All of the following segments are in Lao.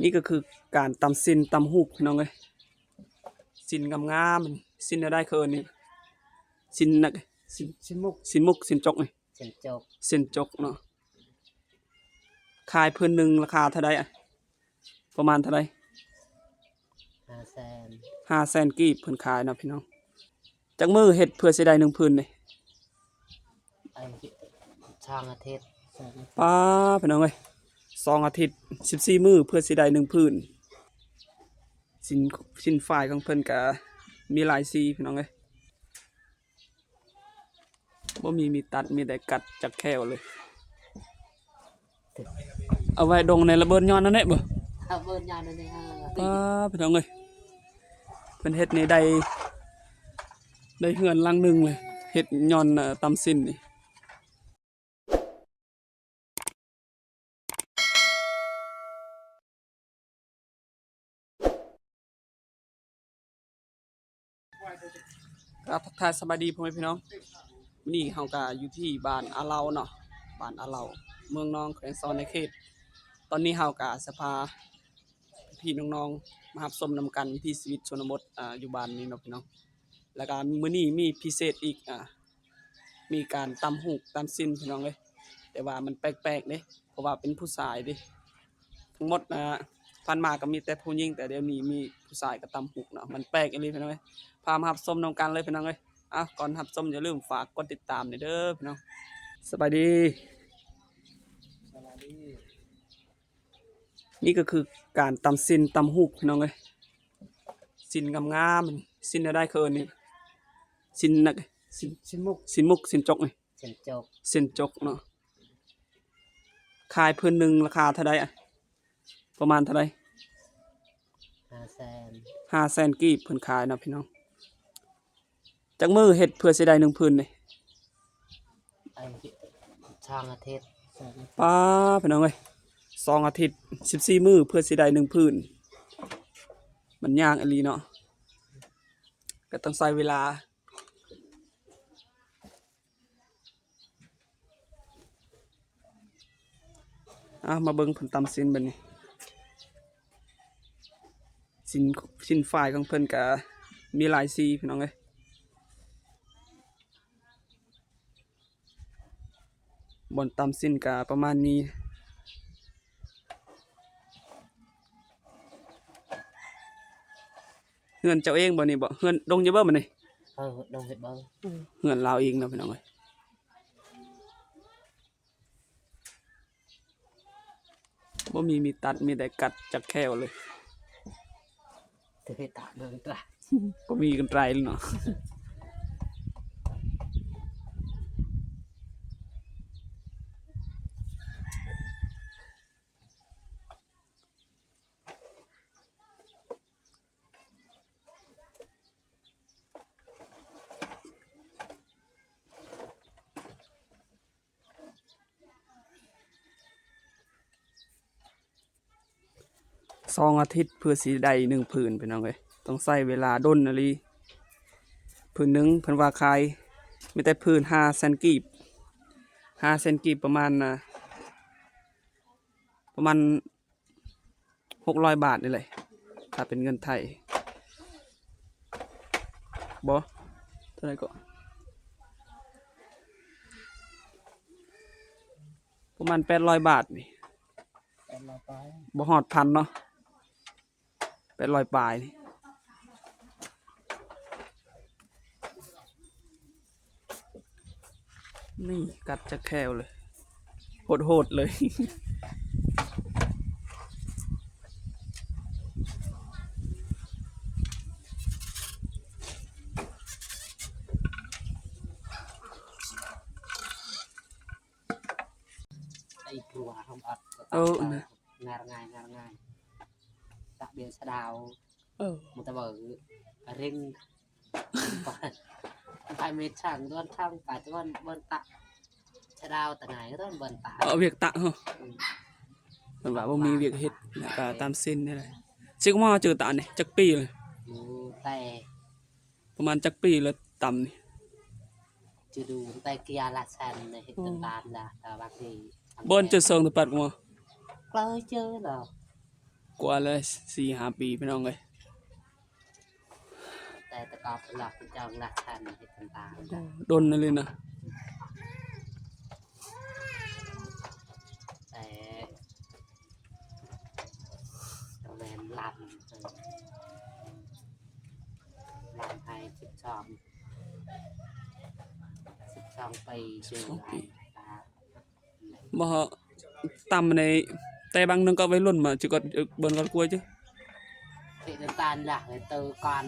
ນີ້ກໍຄືການຕຳຊີ້ນຕຳຫູກ ພີ່ນ້ອງເອີຍ. ຊີ້ນງາມໆ ຊີ້ນແນວໃດເຂົາເອີ້ນນີ້? ຊີ້ນນັກ ຊີ້ນ ຊີ້ນໝົກ ຊີ້ນໝົກ ຊີ້ນຈົກນີ້ ເສັ້ນຈົກ ເສັ້ນຈົກເນາະ. ຂາຍພື້ນໜຶ່ງລາຄາເທົ່າໃດ? ປະມານເທົ່າໃດ? ຫ້າແສນ ຫ້າແສນກີບເພິ່ນຂາຍເນາະ ພີ່ນ້ອງ. ຈັກມື້ເຮັດເພື່ອຊິໄດ້ໜຶ່ງພື້ນນີ້? ໄອ້ ສອງອາທິດ. ປ້າ ພີ່ນ້ອງເອີຍ ສອງອາທິດ ສິບສີ່ມື້ເພື່ອຊິໄດ້ໜຶ່ງພື້ນ. ສິ້ນ ສິ້ນຝ້າຍຂອງເພິ່ນກະມີຫຼາຍສີ ພີ່ນ້ອງເອີຍ. ບໍ່ມີມີດຕັດ ມີແຕ່ກັດຈັກແຂ້ວເລີຍ. ເອົາໄວ້ດົງໃນລະເບີດຍ້ອນນັ້ນແຫຼະບໍ່? ລະເບີດຍ້ອນນັ້ນແຫຼະ. ປ້າ ພີ່ນ້ອງເອີຍ ເພິ່ນເຮັດນີ້ໄດ້ ໄດ້ເຮືອນຫຼັງໜຶ່ງເລີຍ ເຮັດຍ້ອນ ເອີ ຕຳຊີ້ນນີ້. ກະທັກທາຍສະບາຍດີພໍ່ແມ່ພີ່ນ້ອງ. ມື້ນີ້ເຮົາກະຢູ່ທີ່ບ້ານອາເລົາເນາະ ບ້ານອາເລົາ ເມືອງນອງ ແຂວງສະຫວັນນະເຂດ. ຕອນນີ້ເຮົາກະຈະພາພີ່ນ້ອງໆມາຮັບຊົມນຳກັນວິຖີຊີວິດຊົນນະບົດ ອາ ຢູ່ບ້ານນີ້ເນາະພີ່ນ້ອງ. ແລ້ວກະມື້ນີ້ມີພິເສດອີກ ອາ ມີການຕຳຫູກຕຳຊີ້ນ ພີ່ນ້ອງເອີຍ ແຕ່ວ່າມັນແປກໆເດ້ ເພາະວ່າເປັນຜູ້ຊາຍເດ້. ທັງໝົດ ອາ ຜ່ານມາກໍມີແຕ່ຜູ້ຍິງ ແຕ່ດຽວນີ້ມີຜູ້ຊາຍກໍຕຳຫູກເນາະ. ມັນແປກອີ່ຫຼີ ພີ່ນ້ອງເອີຍ. ພາມາຮັບຊົມນຳກັນເລີຍ ພີ່ນ້ອງເອີຍ. ອ່າ ກ່ອນຮັບຊົມຢ່າລືມຝາກກົດຕິດຕາມແດ່ເດີ ພີ່ນ້ອງ. ສະບາຍດີ ສະບາຍດີ. ນີ້ກໍຄືການຕຳຊີ້ນຕຳຫູກ ພີ່ນ້ອງເອີຍ. ຊີ້ນງາມໆ ຊີ້ນແນວໃດເຂົາເອີ້ນນີ້? ຊີ້ນນັກ ຊີ້ນ ຊີ້ນໝົກ ຊີ້ນໝົກ ຊີ້ນຈົກນີ້ ເສັ້ນຈົກ ເສັ້ນຈົກເນາະ. ຂາຍພື້ນໜຶ່ງລາຄາເທົ່າໃດ? ປະມານເທົ່າໃດ? ຫ້າແສນ ຫ້າແສນກີບເພິ່ນຂາຍເນາະ ພີ່ນ້ອງ. ຈັກມື້ເຮັດເພື່ອຊິໄດ້ໜຶ່ງພື້ນນີ້? ໄອ້ ສອງອາທິດ. ປ້າ ພີ່ນ້ອງເອີຍ ສອງອາທິດ ສິບສີ່ມື້ເພື່ອຊິໄດ້ໜຶ່ງພື້ນ. ມັນຍາກອີ່ຫຼີເນາະ ກໍຕ້ອງໃຊ້ເວລາ. ອ່າ ມາເບິ່ງເພິ່ນຕຳຊີ້ນບັດນີ້. ຊີ້ນ ຊີ້ນຝ້າຍຂອງເພິ່ນກະມີຫຼາຍສີ ພີ່ນ້ອງເອີຍ. ບ່ອນຕຳຊີ້ນກະປະມານນີ້. ເຮືອນເຈົ້າເອງບໍ່ນີ້ບໍ່? ເຮືອນດົງຢູ່ບໍ່ບັດນີ້? ເອີ ດົງເຮັດບໍ່? ເຮືອນລາວເອງເນາະ ພີ່ນ້ອງເອີຍ. ບໍ່ມີມີດຕັດ ມີແຕ່ກັດຈັກແຂ້ວເລີຍ. ແຕ່ເຮັດຕາເບິ່ງຕາ ບໍ່ມີກັນໄກເນາະ. ສອງອາທິດເພື່ອຊິໄດ້ໜຶ່ງຜືນ ພີ່ນ້ອງເອີຍ ຕ້ອງໃຊ້ເວລາດົນອີ່ຫຼີ. ຜືນໜຶ່ງເພິ່ນວ່າຂາຍມີແຕ່ຜືນຫ້າແສນກີບ ຫ້າແສນກີບ ປະມານ ປະມານ ຫົກຮ້ອຍບາດນີ້ແຫຼະ ຖ້າເປັນເງິນໄທ. ບໍ່ ເທົ່າໃດກໍ ປະມານແປດຮ້ອຍບາດນີ້ ແປດຮ້ອຍປາຍ ບໍ່ຮອດພັນເນາະ ແປດຮ້ອຍປາຍນີ້. ນີ້ກັດຈັກແຂ້ວເລີຍ ໂຫດໆເລີຍ. ໄອ້ຜູ້ວ່າເຮົາອັດ ເອີ ນະ ງ່າຍໆ ງ່າຍໆ ຕະເບຍສະດາວ ເອີ ມັນຕະເບີ ອາເລັງ ໄປເມດທາງດອນທາງໄປຕະວັນ ບ່ອນຕະ ສະດາວຕະໄງກໍຕ້ອງບ່ອນຕະ ເອົາວຽກຕະເນາະ ອືມ ເພິ່ນວ່າບໍ່ມີວຽກເຮັດ ແລ້ວກໍຕາມເສັ້ນນີ້ແຫຼະ. ຊິກມາເຈີຕະນີ້ຈັກປີແລ້ວ? ໂອ້ ແຕ່ ປະມານຈັກປີແລ້ວຕຳນີ້? ຈະດູຕັ້ງແຕ່ກິຍາລະແຊນເຮັດ ໂອ້ ເປັນບ້ານລະ ແຕ່ວ່າທີ່ ບ່ອນເຈີເຊິ່ງຕະປັດກໍມາ ເຄີຍເຈີລະ ກວ່າແລ້ວ ສີ່ຫ້າປີ ພີ່ນ້ອງເອີຍ. ແຕ່ແຕ່ກໍລັກຈ້າງລັກແທນເຮັດການຕາງ ໂອ້ ດົນອີ່ຫຼີນະ. ແຕ່ ແມ່ນລຳ ລຳໃຫ້ສິບສອງ ສິບສອງປີ ສິບສອງປີ ຊື່ ບໍ່ ຕຳໃນ ແຕ່ບາງໜຶ່ງກໍໄວລຸ້ນມາ ຈະກໍເບິ່ນກ່ອນກວຍຈະ ເຮັດຕານລະ ເຮັດເຕີກ່ອນ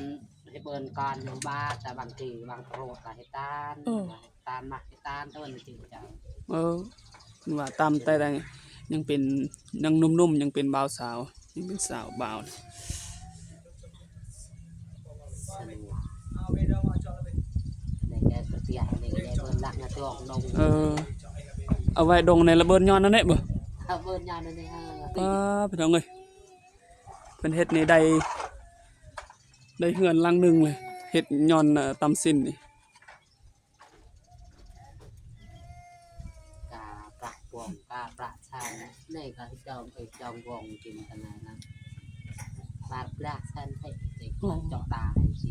ເຮັດເບິ່ນກ່ອນຢູ່ບ້ານ ແຕ່ບາງທີບາງໂພດກໍເຮັດຕານ ເອີ ເຮັດຕານ ມັກເຮັດຕານ ເອີ ມັນຈິງຈັງ ເອີ ເພິ່ນວ່າຕຳແຕ່ ແຕ່ຍັງເປັນ ຍັງໜຸ່ມໆ ຍັງເປັນບ່າວສາວ ຍັງເປັນສາວບ່າວ. ສະໜວ ໃນແກກະເຕຍ ໃນແກເບິ່ນລັກນະຕອກດົງ ເອີ ເອົາໄວ້ດົງໃນລະເບິ່ນຍ້ອນນັ້ນແຫຼະບໍ່ ເບິ່ນຍ້ອນນັ້ນແຫຼະ. ປ້າ ພີ່ນ້ອງເອີຍ ເພິ່ນເຮັດນີ້ໄດ້ ໄດ້ເຮືອນຫຼັງໜຶ່ງເລີຍ ເຮັດຍ້ອນ ເອີ ຕຳຊີ້ນນີ້. ກາປະປອງ ກາປະຊານ ໃນກະຈອງ ໄປຈອງວອງກິນກັນນະ ບາດປະຊານໃຫ້ເຈາະຕາໃຫ້ຊິ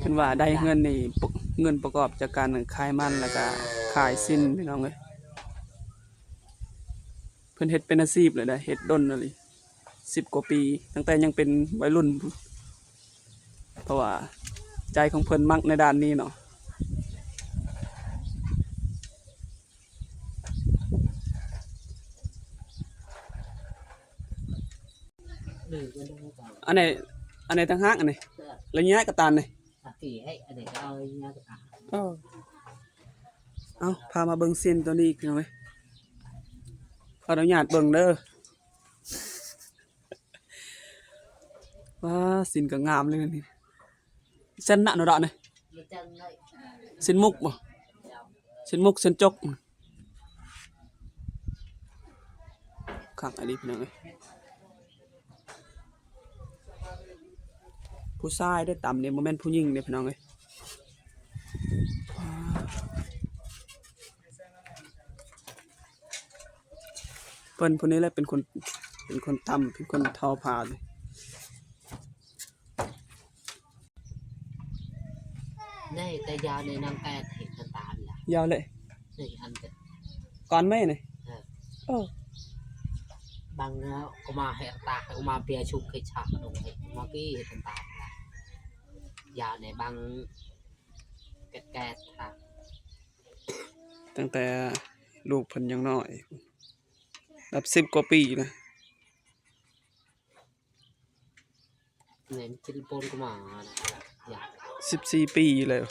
ເພິ່ນວ່າໄດ້ເງິນນີ້ ເງິນປະກອບຈາກການຂາຍມັນ ແລ້ວກະຂາຍຊີ້ນ ພີ່ນ້ອງເອີຍ. ເພິ່ນເຮັດເປັນອາຊີບເລີຍເດ້ ເຮັດດົນອີ່ຫຼີ ສິບກວ່າປີ ຕັ້ງແຕ່ຍັງເປັນໄວລຸ້ນພຸ້ນ ເພາະວ່າໃຈຂອງເພິ່ນມັກໃນດ້ານນີ້ເນາະ. ອັນໃດ ອັນໃດຕ່າງຫາກ ອັນນີ້ ແລ້ວຍ້າຍກະຕານນີ້ ເອົາ ພາມາເບິ່ງຊີ້ນໂຕນີ້ອີກ ພີ່ນ້ອງເອີຍ ຂໍອະນຸຍາດເບິ່ງເດີ. ວ້າ ຊີ້ນກໍງາມເລີຍນີ້ ເສັ້ນນະໂນດະນີ້ ຊີ້ນໝົກບໍ່ ຊີ້ນໝົກ ຊີ້ນຈົກ ຄັກອີ່ຫຼີ ພີ່ນ້ອງເອີຍ. ຜູ້ຊາຍໄດ້ຕຳນີ້ ບໍ່ແມ່ນຜູ້ຍິງເດ້ ພີ່ນ້ອງເອີຍ. ເພິ່ນຜູ້ນີ້ແຫຼະເປັນຄົນ ເປັນຄົນຕຳ ເປັນຄົນທໍຜ້ານີ້. ໃນແຕ່ຍາວໃນນາງແກເຫັນຄັນຕານີ້ລະ ຍາວເລີຍ ນີ້ອັນ ກ່ອນໄມ້ນີ້ ເອີ ເອີ ບາງເນາະ ກໍມາເຮັດຕາ ກໍມາເປຍຊຸກເຮັດຊາກະດົງ ເຮັດມາກີ້ເຫັນຄັນຕານີ້ລະ ຍາວໃນບາງແກດໆ ຕັ້ງແຕ່ລູກເພິ່ນຍັງນ້ອຍ ນັບສິບກວ່າປີລະ. ແມ່ນ ຊິລະປົນກໍມານະ ຢາກ ສິບສີ່ປີແລ້ວ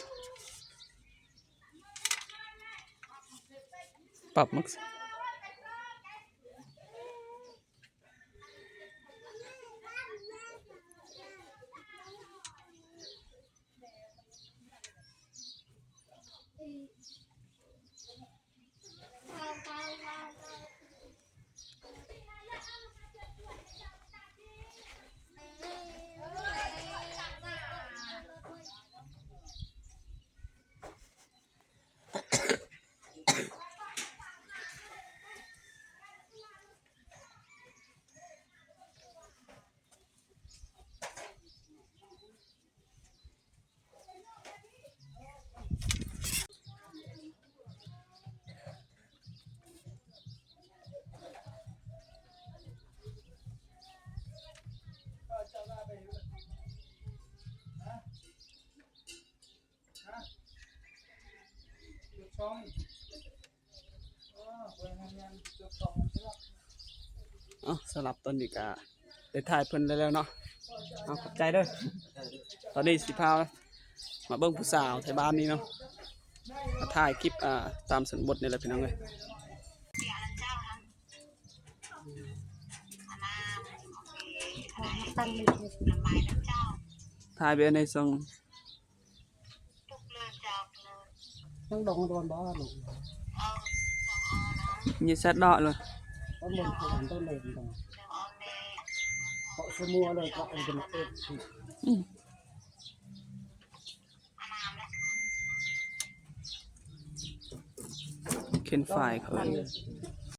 ປັບມັກ.ເອົາ ສຳລັບຕອນນີ້ກະໄດ້ຖ່າຍເພິ່ນແລ້ວເນາະ ເອົາ ຂອບໃຈເດີ. ຕອນນີ້ຊິພາມາເບິ່ງຜູ້ສາວໄທບ້ານນີ້ເນາະ ມາຖ່າຍຄລິບ ອ່າ ຕາມຊົນນະບົດນີ້ແຫຼະ ພີ່ນ້ອງເອີຍ. ຖ່າຍໄປໃນຊ່ອງ ຍັງດົງໂດນບໍ່ລູກ ມີແຊັດເນາະເລີຍ ຕ້ອງເບິ່ງຄືກັນ ຕ້ອງເຫຼັ້ນກັນ ເພາະຊົ່ວໂມງເລີຍກໍເອົາເປັນເອັດ ອືມ. ເຄັນຝ້າຍເຂົາເອີ້ນ